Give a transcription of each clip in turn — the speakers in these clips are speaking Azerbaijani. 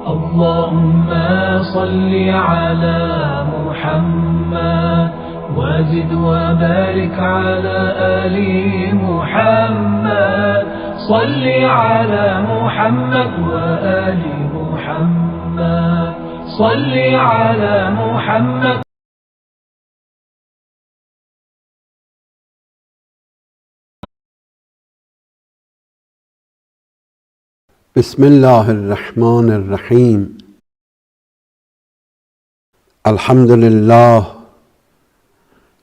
اللهم صل على محمد وزد وبارك على آل محمد. صل على محمد وآل محمد. صل على محمد. بسم الله الرحمن الرحیم. الحمد لله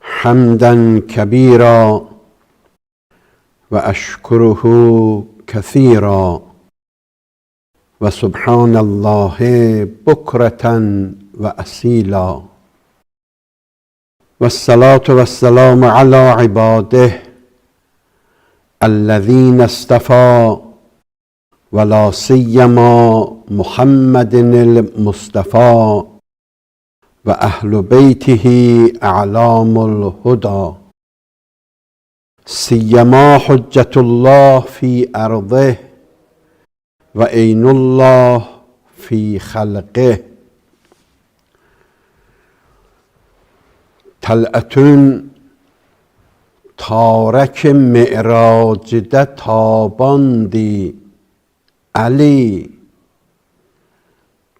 حمدا كبيرا وأشكره كثيرا وسبحان الله بكرة وأصيلا والصلاة والسلام على عباده الذين اصطفى ولا سيما محمد المصطفى وأهل بيته أعلام الهدى سيما حجة الله في أرضه وعين الله في خلقه. Tələtün tarək me'racdə tabandı Ali,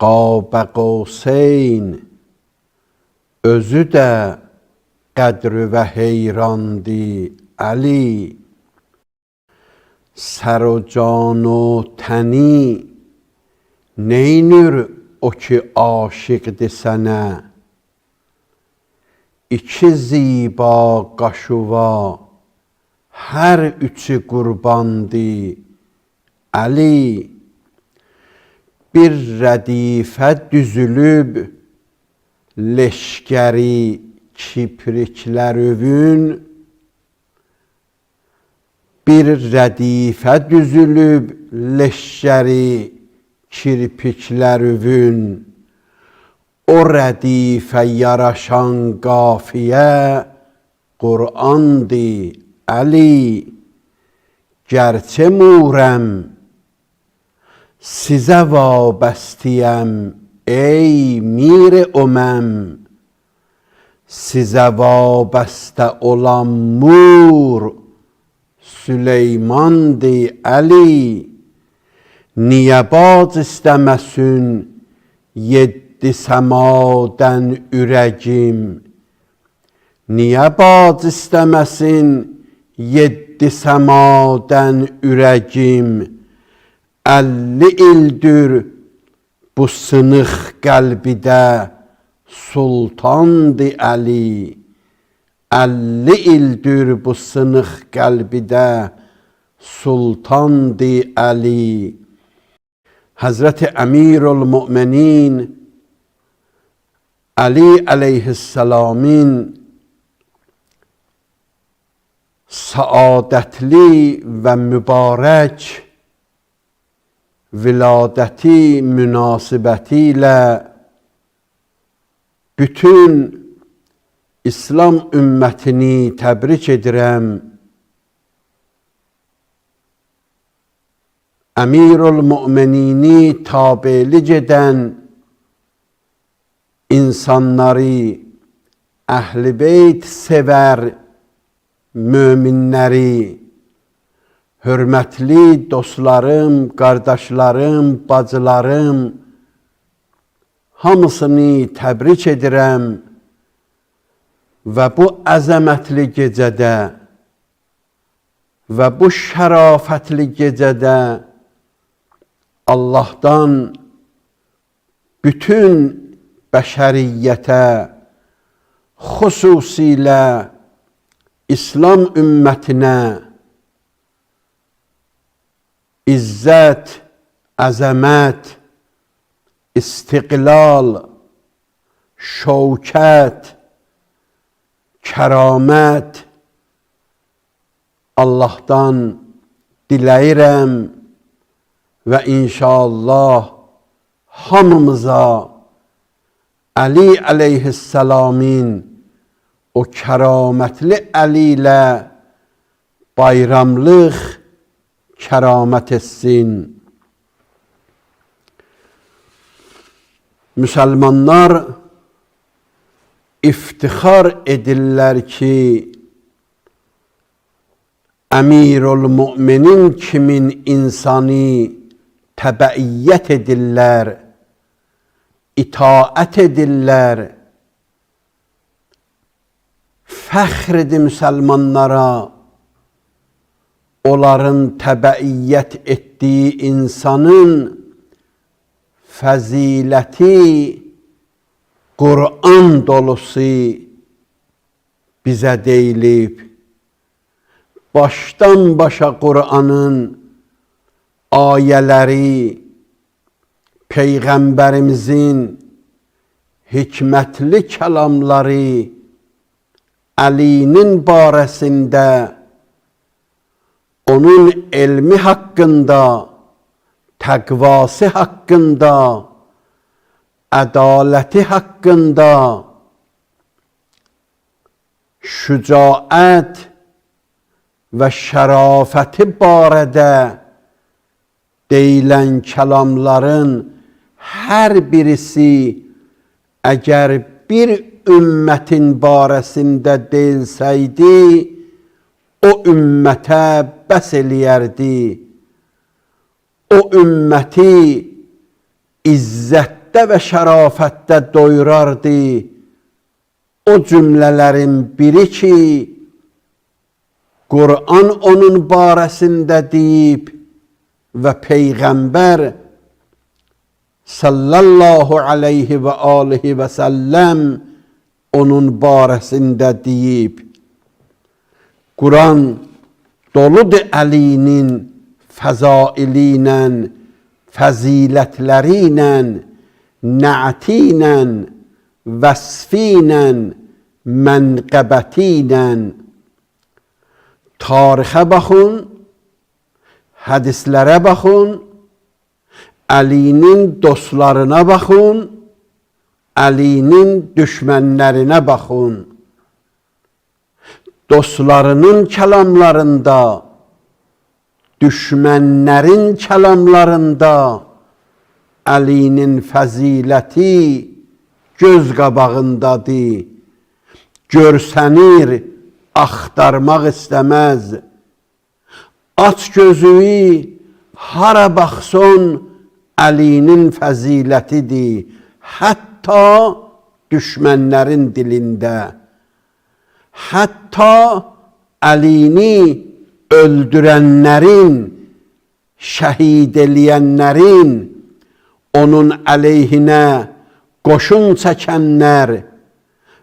Qab Qavseyn özü də qədr və heyrandı Ali. Sər و جان و təni neynir o ki aşiqdir sənə? İki ziba qaşuva hər üçü qurbandı Ali. Bir rədifə düzülüb leşgəri kipriklər övün, bir rədifə düzülüb leşgəri kirpiklər övün, o rədifə yaraşan qafiyə Qur'andı Əli. Gərçə murəm, sizə vabəstiyəm ey mir üməm, sizə vabəstə olan mur Süleymandı Əli. Niyə bac istəməsin yeddi səmadən ürəgim? Niyə bac istəməsin yeddi səmadən ürəgim? 50 ildir bu sınıq qəlbidə sultandı Əli. 50 ildir bu sınıq qəlbidə sultandı Əli. Həzrəti Əmirül-Möminin Əli əleyhissalamın saadətli və mübarək viladəti münasibəti ilə bütün İslam ümmətini təbrik edirəm. Əmirül-Möminini tabelik edən insanları, Əhl-i Beyt sevər möminləri, hörmətli dostlarım, qardaşlarım, bacılarım, hamısını təbrik edirəm və bu əzəmətli gecədə və bu şərafətli gecədə Allahdan bütün bəşəriyyətə, xüsusilə İslam ümmətinə izzət, əzəmət, istiqlal, şövkət, kəramət Allahdan diləyirəm və inşallah hamımıza Əli əleyhissalamın o kəramətli əli ilə bayramlıq kəramət etsin. Müsəlmanlar iftixar edirlər ki, Əmirul Müminin kimin insanı təbəiyyət edirlər, itaət edirlər, fəxr edir müsəlmanlara, onların təbəiyyət etdiyi insanın fəziləti Quran dolusu bizə deyilib. Başdan başa Quranın ayələri, Peyğəmbərimizin hikmətli kəlamları Əlinin barəsində, onun elmi haqqında, təqvası haqqında, ədaləti haqqında, şücaət və şərafəti barədə deyilən kəlamların hər birisi əgər bir ümmətin barəsində deyilsəydi, o ümmətə bəs eləyərdi. O ümməti izzətdə və şərafətdə doyurardı. O cümlələrin biri ki, Quran onun barəsində deyib və Peyğəmbər sallallahu aleyhi və alihi və səlləm onun barəsində deyib. Quran doludur Əlinin fəzaili ilə, fəzilətləri ilə, nə'ti ilə, vəsfi ilə, mənqəbəti ilə. Tarixə baxın, hədislərə baxın, Əlinin dostlarına baxın, Əlinin düşmənlərinə baxın. Dostlarının kəlamlarında, düşmənlərin kəlamlarında Əlinin fəziləti göz qabağındadır. Görsənir, axtarmaq istəməz. Aç gözüyü, hara baxsın, Əlinin fəzilətidir. Hətta düşmənlərin dilində. Hətta Əlini öldürənlərin, şəhid eləyənlərin, onun əleyhinə qoşun çəkənlər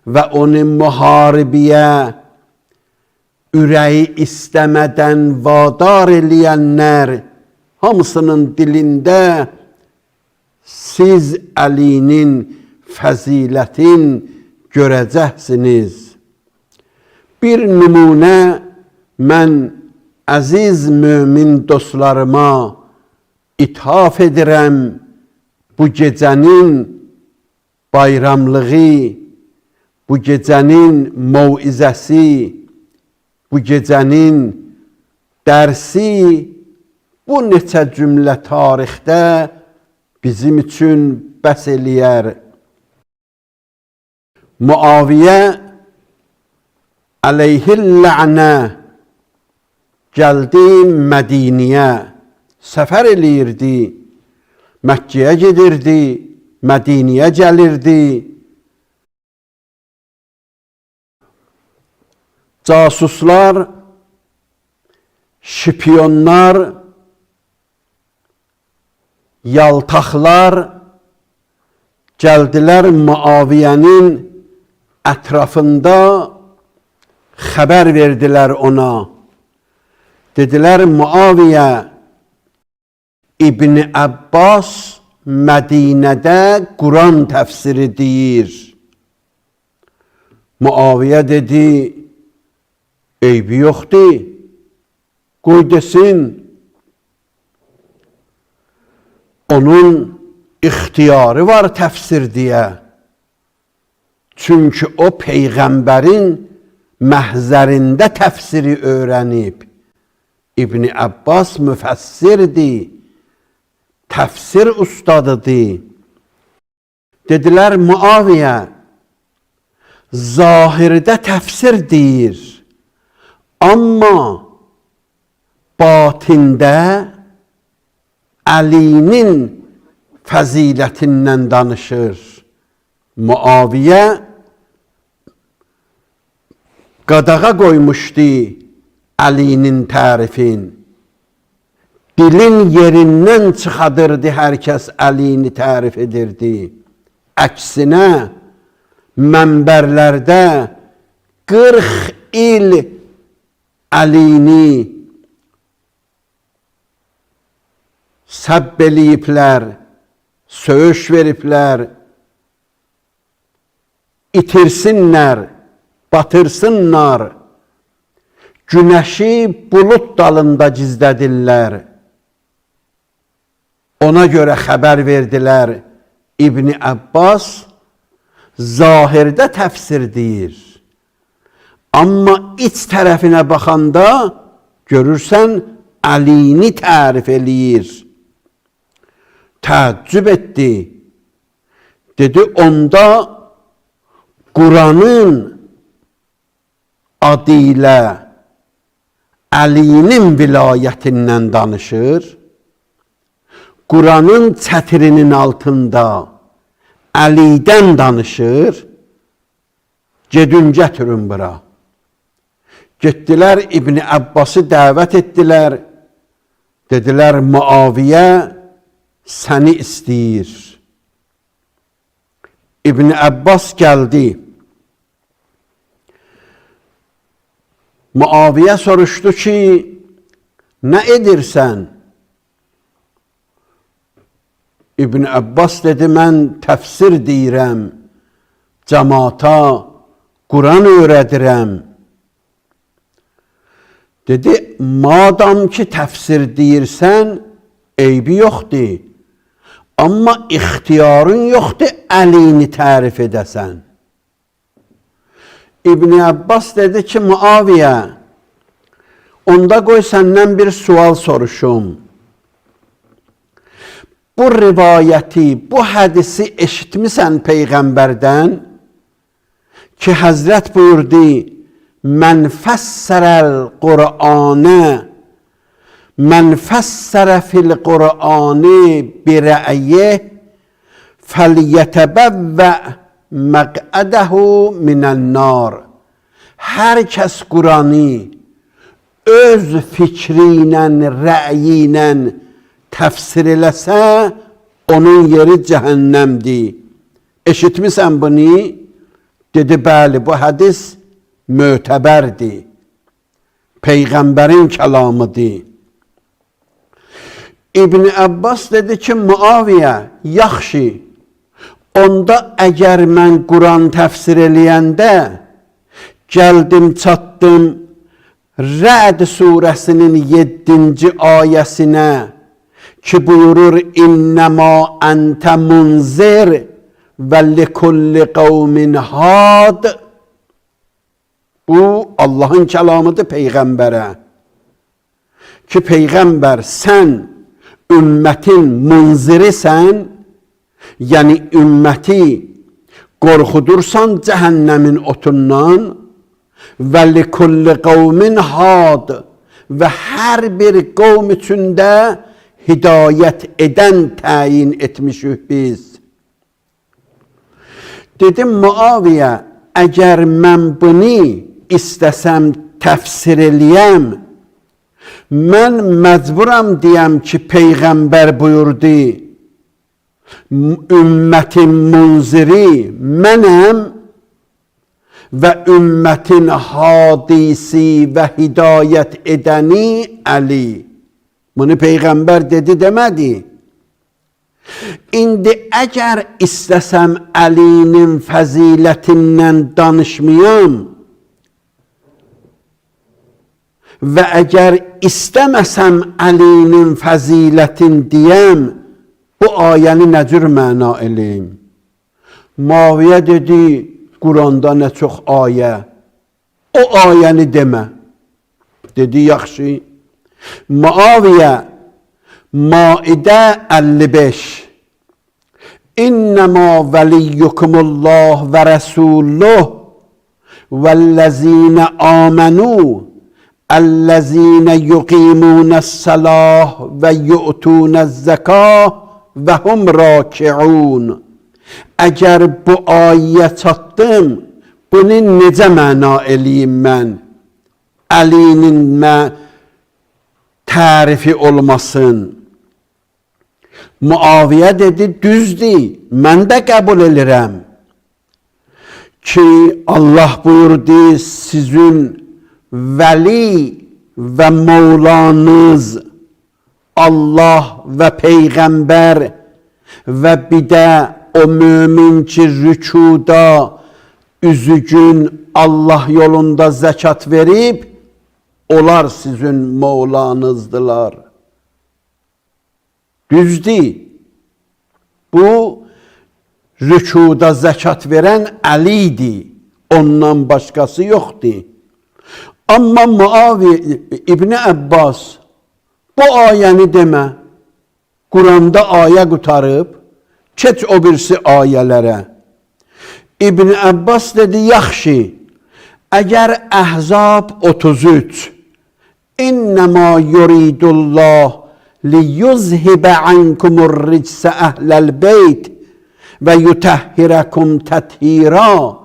və onu müharibiyə ürəyi istəmədən vadar eləyənlər hamısının dilində siz Əlinin fəzilətin görəcəksiniz. Bir nümunə mən əziz mömin dostlarıma ithaf edirəm bu gecənin bayramlığı, bu gecənin moizəsi, bu gecənin dərsi bu neçə cümlə tarixdə bizim üçün bəs eləyər. Muaviyə əleyhillə'nə gəldi Mədiniyə, səfər eləyirdi, Məkkəyə gedirdi, Mədiniyə gəlirdi. Casuslar, şpiyonlar, yaltaqlar gəldilər Muaviyənin ətrafında, xəbər verdilər ona. Dedilər, Muaviyə İbni Abbas Mədinədə Quran təfsiri deyir. Muaviyə dedi, eybi yoxdur, qoy desin. Onun ixtiyarı var təfsir deyə. Çünki o Peyğəmbərin məhzərində təfsiri öyrənib. İbni Abbas müfəssirdir, təfsir ustadıdır. Dedilər, Muaviyə zahirdə təfsir deyir, amma batində Əlinin fəzilətindən danışır. Muaviyə qadağa qoymuşdu Əlinin tərifin. Dilin yerindən çıxadırdı, hər kəs Əlini tərif edirdi. Əksinə, mənbərlərdə 40 il Əlini səbb eləyiblər, söyüş veriblər, itirsinlər, batırsınlar, günəşi bulud dalında gizlədirlər. Ona görə xəbər verdilər, İbni Abbas zahirdə təfsir deyir. Amma iç tərəfinə baxanda görürsən, Əlini tərif eləyir. Təəccüb etdi. Dedi, onda Quranın adı ilə Əlinin vilayətindən danışır. Quranın çətirinin altında Əlidən danışır. Gedin, gətirin bura. Getdilər, İbni Abbası dəvət etdilər. Dedilər, Muaviyə səni istəyir. İbni Abbas gəldi. Muaviyə soruşdu ki, nə edirsən? İbni Abbas dedi, mən təfsir deyirəm, cəmaata Quran öyrədirəm. Dedi, madam ki təfsir deyirsən, eybi yoxdur. Amma ixtiyarın yoxdur, Əlini tərif edəsən. İbni Abbas dedi ki, Muaviyə, onda qoy səndən bir sual soruşum. Bu rivayəti, bu hədisi eşitmisən Peyğəmbərdən ki, Həzrət buyurdu, mən fəssərəl Qur'anə, mən fəssərə fil Qur'ani bi rə'yih, fəlyətəbəvvə məqədəhu minən-nar. Hər kəs Qur'anı öz fikri ilə, rəyi ilə təfsir eləsə, onun yeri cəhənnəmdir. Eşitmisən bunu? Dedi, bəli, bu hədis mötəbərdir. Peyğəmbərin kəlamıdır. İbni Abbas dedi ki, Muaviyə, yaxşı, onda əgər mən Quran təfsir eləyəndə gəldim, çatdım Rəd surəsinin 7-ci ayəsinə ki buyurur, İnnəmə əntə munzir və likulli qavmin had. Bu Allahın kəlamıdır Peyğəmbərə. Ki Peyğəmbər sən ümmətin munzirisən, yəni ümməti qorxudursan cəhənnəmin otundan və likulli qavmin had və hər bir qovm üçün də hidayət edən təyin etmişik biz. Dedim Muaviyə, əgər mən bunu istəsəm təfsir eləyəm, mən məcburam deyəm ki, Peyğəmbər buyurdu, ümmətin munziri mənəm və ümmətin hadisi və hidayət edəni Əli. Bunu Peyğəmbər dedi demədi. İndi əgər istəsəm Əlinin fəzilətindən danışmayam və əgər istəməsəm Əlinin fəzilətin deyəm, bu ayəni nə cür məna eləyim? Muaviyə dedi, Quranda nə çox ayə, o ayəni demə. Dedi, yaxşı. Muaviyə, Maidə 55. İnnemâ veliyyukumullah ve resuluh vellezîne âmenû ellezîne yuqîmûnes-salâh ve yu'tûnez-zekâh ve hum râki'ûn. Əgər bu ayəyə çatdım, bunu necə məna eləyim mən? Əlinin tərifi olmasın. Muaviyə dedi, düzdür, mən də qəbul elirəm ki, Allah buyurdu, sizin vəli və Mevlanız Allah və Peyğəmbər və bir də o mümin ki, rükuda üzügün Allah yolunda zəkat verib, onlar sizin Mevlanızdılar. Düzdür. Bu, rükuda zəkat verən Əli idi. Ondan başqası yoxdur. Amma Muaviyə İbni Əbbas bu ayəni demə. Quranda ayə qutarıb, keç o birisi ayələrə. İbni Əbbas dedi, yaxşı, əgər Əhzab 33 İnnemâ yuridullah liyuzhibe ankumur ricse ehlel beyt ve yutehhirekum tethira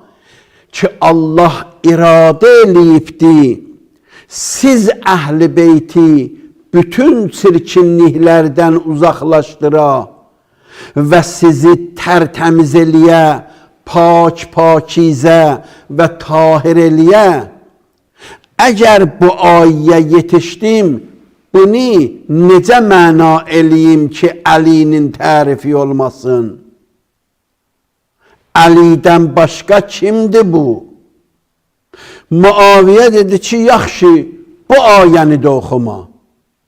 ki Allah iradə eləyibdi, siz əhl-i beyti bütün çirkinliklərdən uzaqlaşdıra və sizi tərtəmiz eləyə, pak, pakizə və tahir eləyə. Əgər bu ayəyə yetişdim, bunu necə məna eləyim ki, Əlinin tərifi olmasın? Əlidən başqa kimdir bu? Muaviyə dedi ki, yaxşı, bu ayəni də oxuma.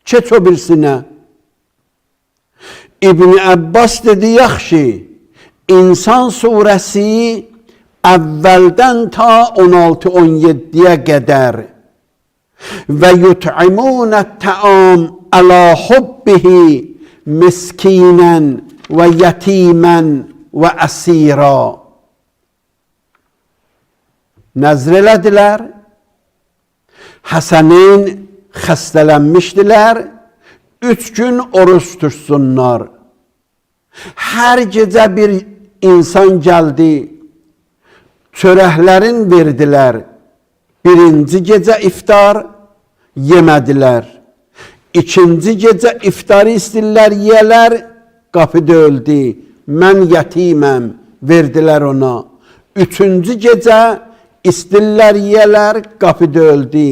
Keç o birisinə. İbni Əbbas dedi, yaxşı, İnsan surəsi əvvəldən ta 16-17-yə qədər və yut'imunə təam əla hubbihi miskinən və yetimən və əsira. Nəzr elədilər. Həsənin xəstələnmişdilər. 3 gün oruç tutsunlar. Hər gecə bir insan gəldi. Çörəklərin verdilər. Birinci gecə iftar yemədilər. İkinci gecə iftarı istirlər, yiyələr, qapı döyüldü. Mən yetiməm, verdilər ona. Üçüncü gecə istirlər, yiyələr, qapı döyüldü.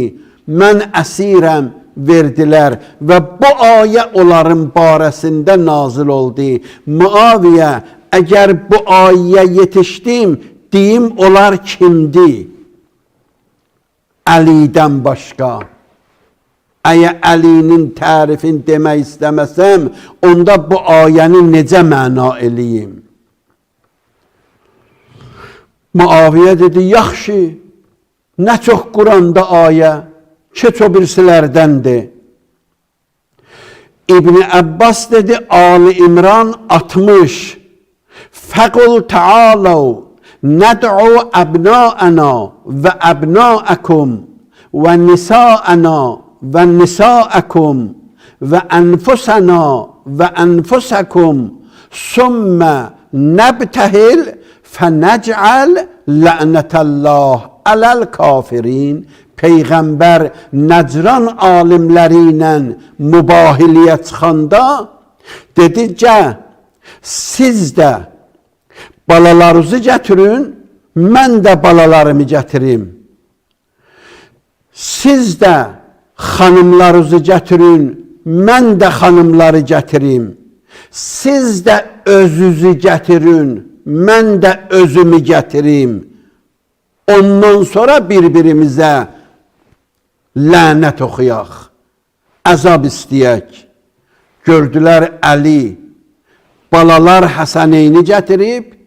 Mən əsirəm, verdilər və bu ayə onların barəsində nazil oldu. Muaviyə, əgər bu ayəyə yetişdim, deyim onlar kimdir? Əlidən başqa. Əgər Əlinin tərifini demək istəməsəm, onda bu ayəni necə məna eləyim? Muaviyə dedi, yaxşı, nə çox Quranda ayə, keç o birisilərdəndir. İbni Əbbas dedi, Ali İmran 60. Fəqul təaləv nəd'u əbnaəna və əbnaəkum və nisaəna və nisaəkum və ənfusana və ənfusəkum sümmə nəbtəhil fənəcəl lənətəllah ələl kafirin. Peyğəmbər Nəcran alimləri ilə mübahiliyə çıxanda dedi ki, siz də balalarınızı gətirin, mən də balalarımı gətirim. Siz də xanımlarınızı gətirin, mən də xanımları gətirim. Siz də özünüzü gətirin, mən də özümü gətirim. Ondan sonra bir-birimizə lənət oxuyaq, əzab istəyək. Gördülər Əli, balalar Həsəneyni gətirib,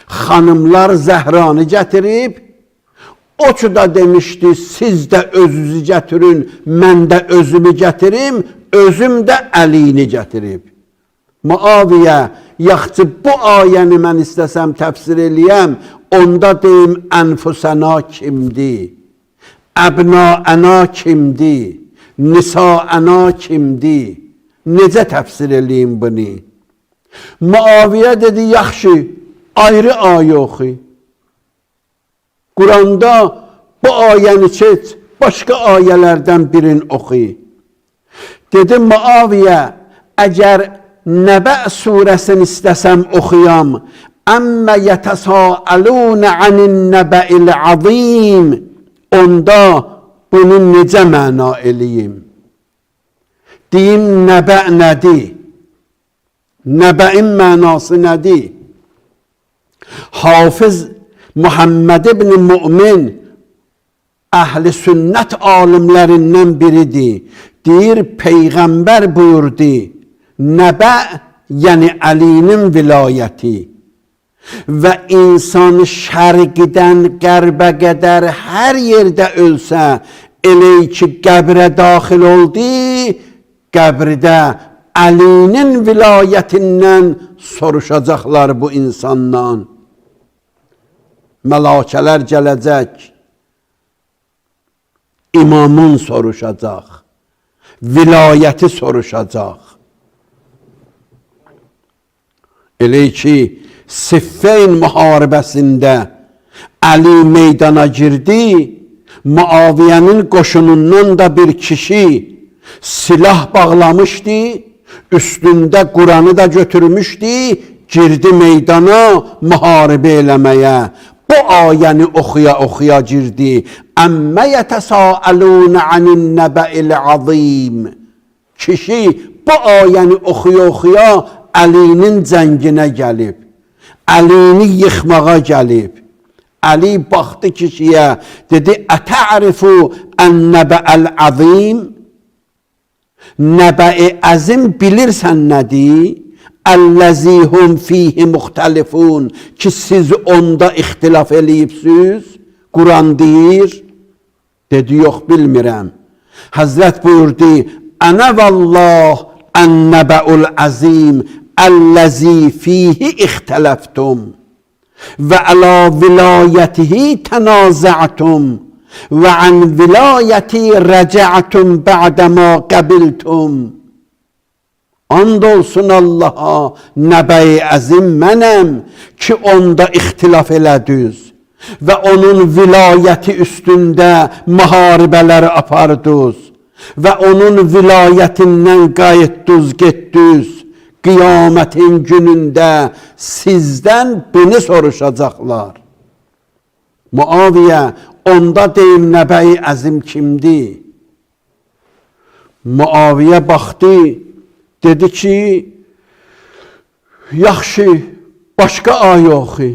xanımlar Zəhranı gətirib. O ki da demişdi, siz də özünüzü gətirin, mən də özümü gətirim, özüm də Əlini gətirib. Muaviyə, yaxşı bu ayəni mən istəsəm təfsir eləyəm, onda deyim ənfusəna kimdir? Əbnaəna kimdir? Nisaəna kimdir? Necə təfsir eləyim bunu? Muaviyə dedi, yaxşı, ayrı ayə oxu. Quranda bu ayəni seç, başqa ayələrdən birini oxu. Dedi Muaviyə, əgər Nəbə surəsini istəsəm oxuyam, əmmə yətəsəəlunə anin nəbəil azim, onda bunu necə məna eləyim? Deyim, nəbə nədir? Nəbəin mənası nədir? Hafiz Muhammed ibn Mümin əhli sünnət alimlərindən biridir. Deyir, Peyğəmbər buyurdu, nəbə, yəni Əlinin vilayəti və insan şərqdən qərbə qədər hər yerdə ölsə, elə ki qəbrə daxil oldu, qəbrdə Əlinin vilayətindən soruşacaqlar bu insandan. Məlakələr gələcək, imamın soruşacaq, vilayəti soruşacaq. Elə ki, Siffeyn müharibəsində Əli meydana girdi, Muaviyənin qoşunundan da bir kişi silah bağlamışdı, üstündə Quranı da götürmüşdü, girdi meydana müharibə eləməyə. Bu ayəni oxuya-oxuya girdi. Əmmə yətəsəəlunə anin nəbəil azim. Kişi bu ayəni oxuya-oxuya Əlinin cənginə gəlib. Əlini yıxmağa gəlib. Əli baxdı kişiyə, dedi, Ətərifu ən-nəbəəl azim? Nəbəi əzim bilirsən nədir? Əlləzi hum fihi muxtəlifun, ki siz onda ixtilaf eləyibsiniz. Quran deyir. Dedi, yox, bilmirəm. Həzrət buyurdu, Ənə vallah ən-nəbəul əzim əlləzi fihi ixtələftum və əla vilayətihi tənazə'tum və an vilayəti rəcə'tum bə'dəmə qəbiltum. And olsun Allaha, nəbəi əzim mənəm ki, onda ixtilaf elədiniz və onun vilayəti üstündə müharibələri apardınız və onun vilayətindən qayıtdınız, getdiniz. Qiyamətin günündə sizdən bunu soruşacaqlar. Muaviyə, onda deyim nəbəi əzim kimdir? Muaviyə baxdı, dedi ki, yaxşı, başqa ayə oxu.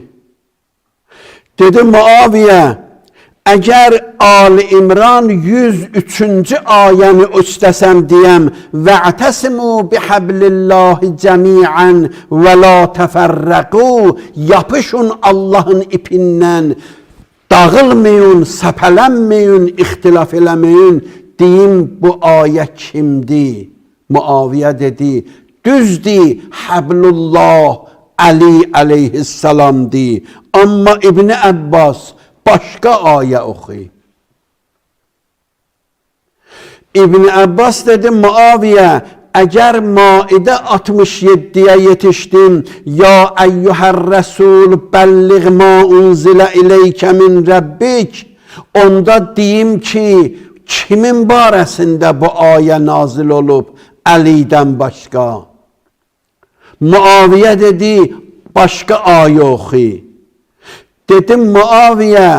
Dedi Muaviyə, əgər Ali İmran 103-cü ayəni istəsəm deyəm, və'təsimu bihablillahi cəmiən və la təfərrəqu, yapışın Allahın ipindən, dağılmayın, səpələnməyin, ixtilaf eləməyin, deyim bu ayə kimdir? Muaviyə dedi, düzdür, həblullah Əli əleyhissalamdır. Amma İbni Əbbas başqa ayə oxu. İbni Əbbas dedi, Muaviyə, əgər Maidə 67-yə yetişdim, ya əyyuhər rəsul bəlliğ ma unzilə ileykə min rəbbik, onda deyim ki, kimin barəsində bu ayə nazil olub Əlidən başqa? Muaviyə dedi, başqa ayə oxu. Dedim Muaviyə,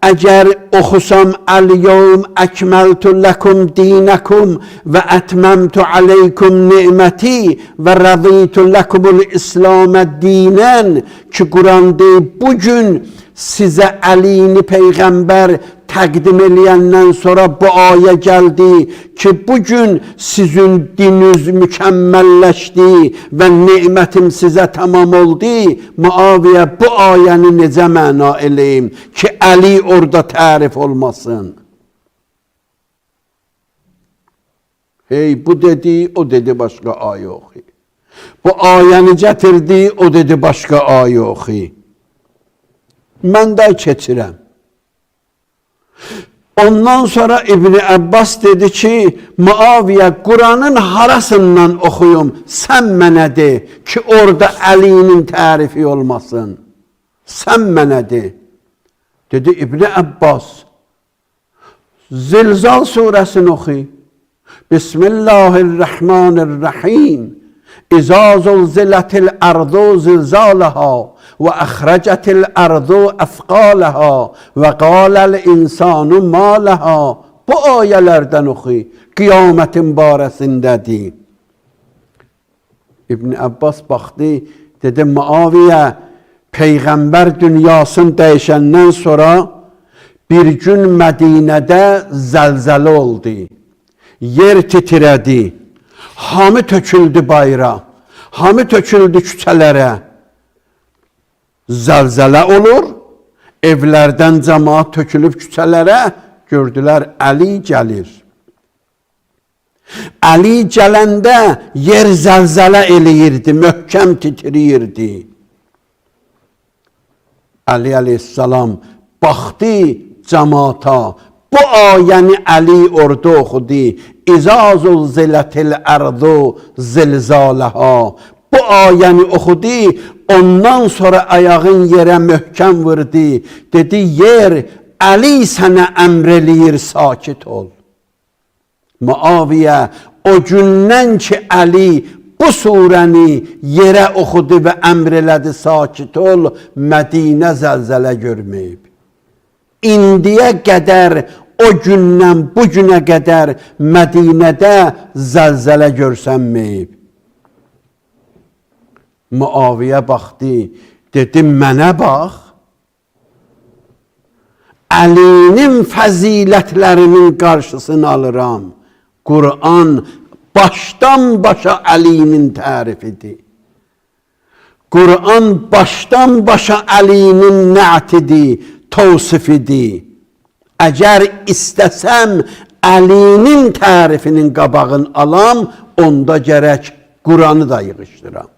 əgər oxusam əl-yevm əkməltu ləkum dinəkum və ətməmtu aleykum ni'məti və rəzitu ləkumul İslamə dinən ki, Quran deyir, bugün sizə Əlini Peyğəmbər təqdim eləyəndən sonra bu ayə gəldi ki, bugün sizin dininiz mükəmməlləşdi və nemətim sizə tamam oldu. Muaviyə, bu ayəni necə məna eləyim ki, Əli orada tərif olmasın? Hey, bu dedi, o dedi, başqa ayə oxuyur. Bu ayəni gətirdi, o dedi başqa ayə oxu. Mən də keçirəm. Ondan sonra İbni Abbas dedi ki, Muaviyə Quranın harasından oxuyum, sən mənə de ki, orada Əlinin tərifi olmasın. Sən mənə de. Dedi İbni Abbas, Zilzal surəsini oxu. Bismillahirrahmanirrahim. İza zulziletil ardu zilzalaha ve ahracetil ardu afqalaha ve qalel insanu ma leha. Bu ayələrdən oxu. Qiyamətin barəsindədir. İbn Abbas baxdı, dedi Muaviyə, Peyğəmbər dünyasını dəyişəndən sonra bir gün Mədinədə zəlzələ oldu. Yer titrədi. Hamı töküldü bayıra. Hamı töküldü küçələrə. Zəlzələ olur. Evlərdən cəmaat tökülüb küçələrə. Gördülər Əli gəlir. Əli gələndə yer zəlzələ eləyirdi, möhkəm titriyirdi. Əli əleyhissalam baxdı cəmaata. Bu ayəni Əli orada oxudu. İza zulzilətil ərdu zilzalaha. Bu ayəni oxudu. Ondan sonra ayağın yerə möhkəm vurdu. Dedi, yer Əli sənə əmr eləyir, sakit ol. Muaviyə o gündən ki Əli bu surəni yerə oxudu və əmr elədi, sakit ol, Mədinə zəlzələ görməyib. İndiyə qədər, o gündən bu günə qədər Mədinədə zəlzələ görsənməyib. Muaviyə baxdı, dedi, mənə bax. Əlinin fəzilətlərinin qarşısını alıram. Quran başdan başa Əlinin tərifidir. Quran başdan başa Əlinin nətidir, tavsifidir. Əgər istəsəm Əlinin tərifinin qabağını alam, onda gərək Quranı da yığışdıram.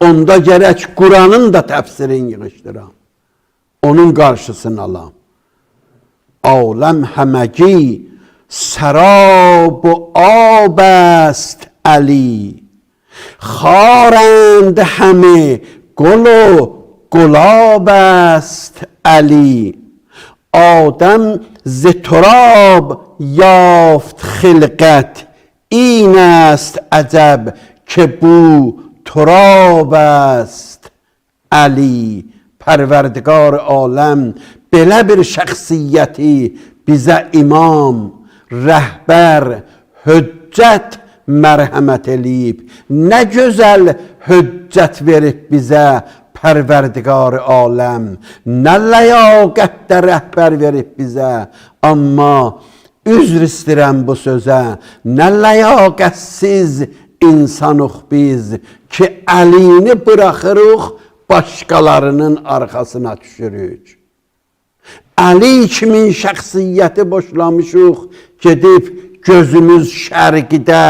Onda gərək Quranın da təfsirini yığışdıram. Onun qarşısını alam. Aləm həməgi sərab ab است Əli. Xarənd həmi qul و گلاب است علی. آدم ز تراب یافت خلقت، این است عجب که بو تراب است علی. Pərverdigar aləm belə bir şəxsiyyəti bizə imam, rəhbər, hüccət mərhəmət eləyib. Nə gözəl hüccət verib bizə Pərverdigar aləm. Nə ləyaqətdə rəhbər verib bizə. Amma üzr istəyirəm bu sözə. Nə ləyaqətsiz insanıq biz ki, Əlini buraxırıq, başqalarının arxasına düşürük. Əli kimin şəxsiyyəti boşlamışıq, gedib gözümüz şərqidə,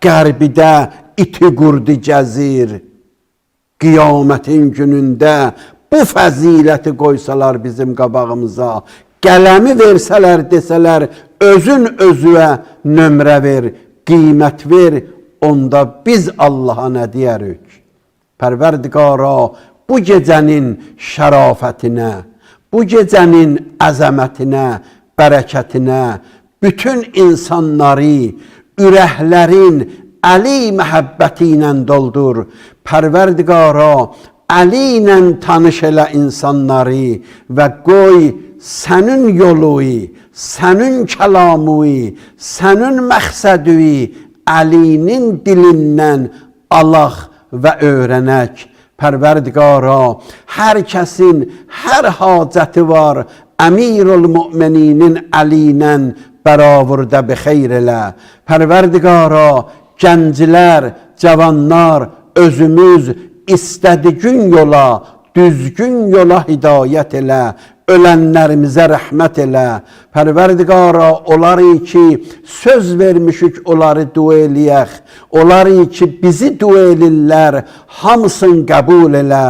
qərbidə iti qurdu gəzir. Qiyamətin günündə bu fəziləti qoysalar bizim qabağımıza, qələmi versələr, desələr, özün özüə nömrə ver, qiymət ver, onda biz Allaha nə deyərik? Pərverdigara, bu gecənin şərafətinə, bu gecənin əzəmətinə, bərəkətinə, bütün insanları, ürəklərin Əli məhəbbəti ilə doldur. Pərverdigara, Əli ilə tanış elə insanları və qoy sənin yolu, sənin kəlamı, sənin məqsədi Əlinin dilindən alaq və öyrənək. Pərverdigara, hər kəsin hər hacəti var. Əmirul Mömininin Əli ilə bəravurda bi xeyr elə. Pərverdigara, gənclər, cavanlar, özümüz istədigin yola, düzgün yola hidayət elə. ölənlərimizə rəhmət elə. Pərverdigara, onları ki, söz vermişik onları dua eləyək, onları ki, bizi dua elirlər, hamısını qəbul elə.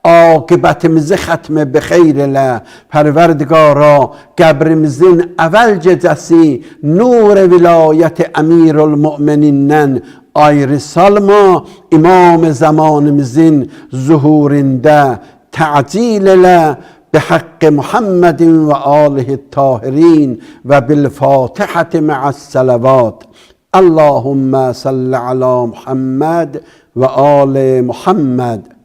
Aqibətimizi xətmi bixeyr elə. Pərverdigara, qəbrimizin əvvəl gecəsi nur vilayəti Əmirül Müminindən ayrı salma, İmam zamanımızın zuhurində təcil elə. بحق محمد وآله الطاهرين وبالفاتحة مع الصلوات. اللهم صل على محمد وآل محمد.